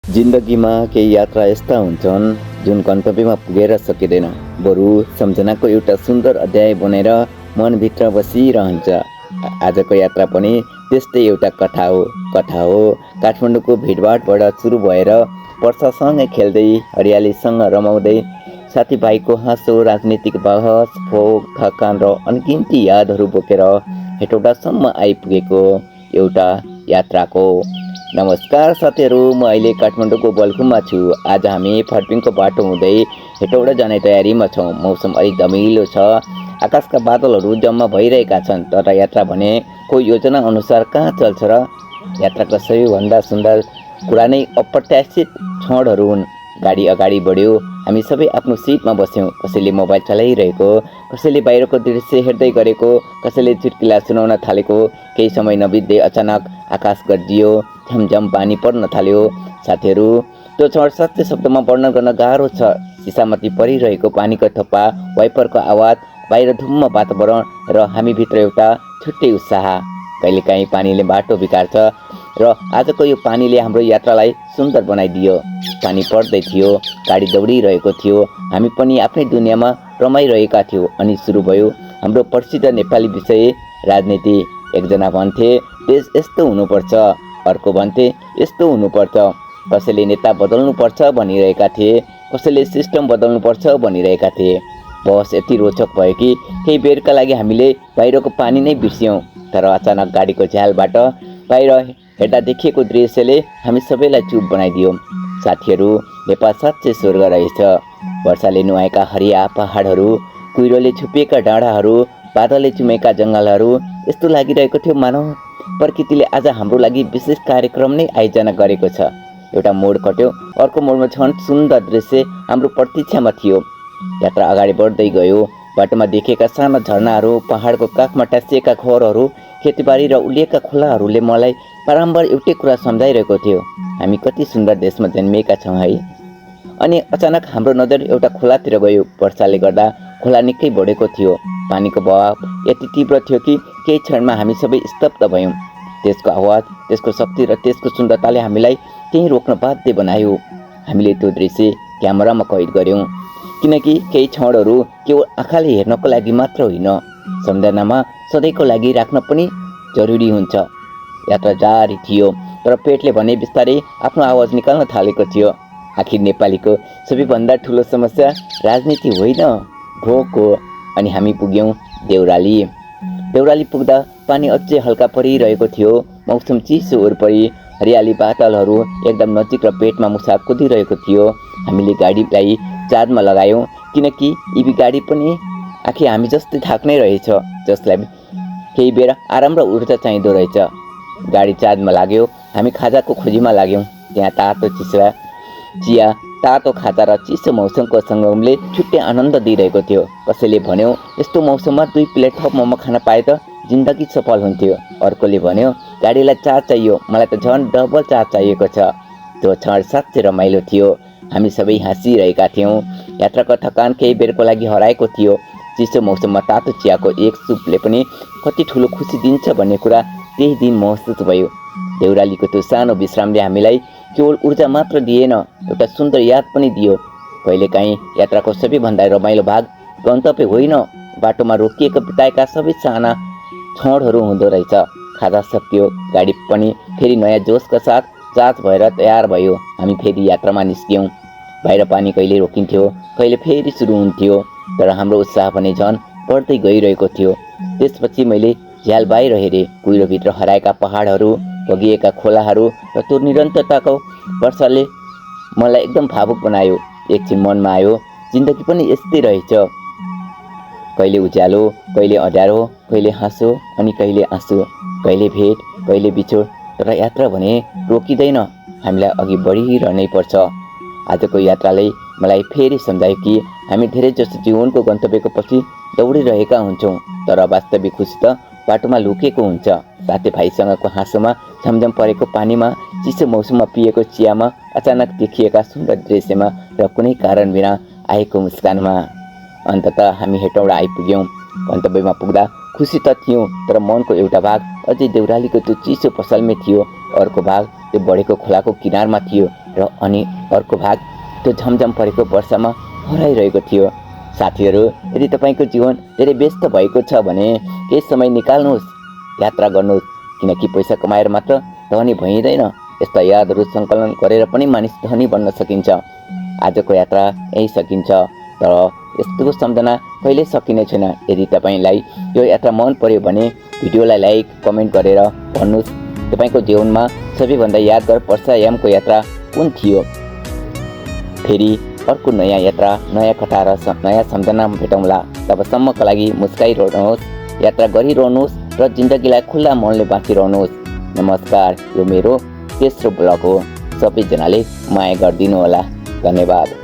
जिन्दगीमा केही यात्रा यस्ता हुन्छन् जुन गन्तव्यमा पुगेर सकिँदैन, बरु सम्झनाको एउटा सुन्दर अध्याय बनेर मनभित्र बसिरहन्छ। आजको यात्रा पनि त्यस्तै एउटा कथा हो काठमाडौँको भिडभाडबाट सुरु भएर वर्षासँगै खेल्दै, हरियालीसँग रमाउँदै, साथीभाइको हाँसो, राजनीतिक बहस, फोक, थकान र अनगिन्ती यादहरू बोकेर हेटौडासम्म आइपुगेको एउटा यात्राको। नमस्कार साथीहरू, म अहिले काठमाडौँको बल्खुममा छु। आज हामी फर्पिङको बाटो हुँदै हेटौडा जाने तयारीमा छौँ। मौसम अलिक धमिलो छ, आकाशका बादलहरू जम्मा भइरहेका छन्, तर यात्रा भने कोही योजना अनुसार कहाँ चल्छ र? यात्राको सबैभन्दा सुन्दर कुरा नै अप्रत्याशित क्षणहरू हुन्। गाडी अगाडि बढ्यो, हामी सबै आफ्नो सिटमा बस्यौँ। कसैले मोबाइल चलाइरहेको, कसैले बाहिरको दृश्य हेर्दै गरेको, कसैले चुटकिला सुनाउन थालेको। केही समय नबित्दै अचानक आकाश गर्जियो, झमझम पानी पर्न थाल्यो। साथीहरू, त्यो क्षण सत्य शब्दमा वर्णन गर्न गाह्रो छ। सिसामाथि परिरहेको पानीको थोपा, वाइपरको आवाज, बाहिर धुम्म वातावरण र हामीभित्र एउटा छुट्टै उत्साह। कहिलेकाहीँ पानीले बाटो बिगार्छ र आजको यो पानीले हाम्रो यात्रालाई सुन्दर बनाइदियो। पानी पर्दै थियो, गाडी दौडिरहेको थियो, हामी पनि आफ्नै दुनियाँमा रमाइरहेका थियौँ। अनि सुरु भयो हाम्रो प्रसिद्ध नेपाली विषय, राजनीति। एकजना भन्थे देश यस्तो हुनुपर्छ, अर्को भन्थे यस्तो हुनुपर्छ। कसैले नेता बदल्नुपर्छ भनिरहेका थिए, कसैले सिस्टम बदल्नुपर्छ भनिरहेका थिए। बहस यति रोचक भयो कि केही बेरका लागि हामीले बाहिरको पानी नै बिर्स्यौँ। तर अचानक गाडीको झ्यालबाट बाहिर हेर्दा देखिएको दृश्यले हामी सबैलाई चुप बनाइदियो। साथीहरू, नेपाल साँच्चै स्वर्ग रहेछ। वर्षाले नुहाएका हरिया पहाडहरू, कुहिरोले छुपिएका डाँडाहरू, बादलले चुमेका जङ्गलहरू। यस्तो लागिरहेको थियो मानव प्रकृतिले आज हाम्रो लागि विशेष कार्यक्रम नै आयोजना गरेको छ। एउटा मोड कट्यो, अर्को मोडमा झन् सुन्दर दृश्य हाम्रो प्रतीक्षामा थियो। यात्रा अगाडि बढ्दै गयो। बाटोमा देखिएका साना झरनाहरू, पहाडको काखमा टाँसिएका घरहरू, खेतीबारी र उलिएका खोलाहरूले मलाई बारम्बार एउटै कुरा सम्झाइरहेको थियो, हामी कति सुन्दर देशमा जन्मिएका छौँ है। अनि अचानक हाम्रो नजर एउटा खोलातिर गयो। वर्षाले गर्दा खोला निकै बढेको थियो। पानीको बहाव यति तीव्र थियो कि केही क्षणमा हामी सबै स्तब्ध भयौँ। त्यसको आवाज, त्यसको शक्ति र त्यसको सुन्दरताले हामीलाई त्यहीँ रोक्न बाध्य बनायो। हामीले त्यो दृश्य क्यामेरामा कैद गऱ्यौँ, किनकि केही क्षणहरू केवल आँखाले हेर्नको लागि मात्र होइन, सम्झनामा सधैँको लागि राख्न पनि जरुरी हुन्छ। यात्रा जारी थियो, तर पेटले भने बिस्तारै आफ्नो आवाज निकाल्न थालेको थियो। आखिर नेपालीको सबैभन्दा ठुलो समस्या राजनीति होइन, भोक हो। अनि हामी पुग्यौँ देउराली। देउराली पुग्दा पानी अझै हल्का परिरहेको थियो। मौसम चिसो वरिपरि हरियाली, बादलहरू एकदम नजिक र पेटमा मुसा कुदिरहेको थियो। हामीले गाडीलाई चार्जमा लगायौँ, किनकि इभी गाडी पनि आखिर हामी जस्तै थाक्नै रहेछ, जसलाई केही बेर आराम र ऊर्जा चाहिँदो रहेछ। गाडी चार्जमा लाग्यो, हामी खाजाको खोजीमा लाग्यौँ। त्यहाँ तातो चिया, तातो खाजा र चिसो मौसमको सङ्गमले छुट्टै आनन्द दिइरहेको थियो। कसैले भन्यो, यस्तो मौसममा 2 प्लेट थप मोमो खान पाए त जिन्दगी सफल हुन्थ्यो। अर्कोले भन्यो, गाडीलाई चार्ज चाहियो, मलाई त झन् डबल चार्ज चाहिएको छ। त्यो क्षण साँच्चै रमाइलो थियो। हामी सबै हाँसिरहेका थियौँ। यात्राको थकान केही बेरको लागि हराएको थियो। चिसो मौसममा तातो चियाको एक सुपले पनि कति ठुलो खुसी दिन्छ भन्ने कुरा त्यही दिन महसुस भयो। देउरालीको त्यो सानो विश्रामले हामीलाई केवल ऊर्जा मात्र दिएन, एउटा सुन्दर याद पनि दियो। कहिलेकाहीँ यात्राको सबैभन्दा रमाइलो भाग गन्तव्य होइन, बाटोमा रोकिएको बिताएका सबै साना क्षणहरू हुँदो रहेछ। खाजा सकियो, गाडी पनि फेरि नयाँ जोसका साथ चार्ज भएर तयार भयो। हामी फेरि यात्रामा निस्क्यौँ। बाहिर पानी कहिले रोकिन्थ्यो, कहिले फेरि सुरु हुन्थ्यो, तर हाम्रो उत्साह भने झन् बढ्दै गइरहेको थियो। त्यसपछि मैले झ्याल बाहिर हेरेँ। कुहिरोभित्र हराएका पहाडहरू, बगिएका खोलाहरू र त्यो निरन्तरताको वर्षाले मलाई एकदम भावुक बनायो। एकछिन मनमा आयो, जिन्दगी पनि यस्तै रहेछ, कहिले उज्यालो, कहिले अँध्यारो, कहिले हाँसो अनि कहिले आँसु, कहिले भेट, कहिले बिछोड, तर यात्रा भने रोकिँदैन, हामीलाई अघि बढिरहनै पर्छ। आजको यात्राले मलाई फेरि सम्झायो कि हामी धेरैजसो जीवनको गन्तव्यको पछि दौडिरहेका हुन्छौँ, तर वास्तविक खुसी त बाटोमा लुकेको हुन्छ। साथीभाइसँगको हाँसोमा, झमझम परेको पानीमा, चिसो मौसममा पिएको चियामा, अचानक देखिएका सुन्दर दृश्यमा र कुनै कारण बिना आएको मुस्कानमा। अन्ततः हामी हेटौडा आइपुग्यौँ। गन्तव्यमा पुग्दा खुसी त थियौँ, तर मनको एउटा भाग अझै देउरालीको त्यो चिसो पसलमै थियो। अर्को भाग त्यो बढेको खोलाको किनारमा थियो। र अनि अर्को भाग त्यो झमझम परेको वर्षामा हराइरहेको थियो। साथीहरू, यदि तपाईँको जीवन धेरै व्यस्त भएको छ भने केही समय निकाल्नुहोस्, यात्रा गर्नुहोस्, किनकि पैसा कमाएर मात्र धनी भइँदैन। यस्ता यादहरू सङ्कलन गरेर पनि मानिस धनी बन्न सकिन्छ। आजको यात्रा यही सकिन्छ, तर यस्तो सम्झना कहिल्यै सकिने छैन। यदि तपाईँलाई यो यात्रा मन पर्यो भने भिडियोलाई लाइक कमेन्ट गरेर भन्नुहोस् तपाईँको जीवनमा सबैभन्दा यादगार वर्षायामको यात्रा कुन थियो। फेरि अर्को नयाँ यात्रा, नयाँ कथा र नयाँ सम्झनामा भेटौँला। तबसम्मका लागि मुस्काइरहनुहोस्, यात्रा गरिरहनुहोस् र जिन्दगीलाई खुल्ला मनले बाँचिरहनुहोस्। नमस्कार, यो मेरो तेस्रो ब्लग हो। सबैजनाले माया गरिदिनु होला। धन्यवाद।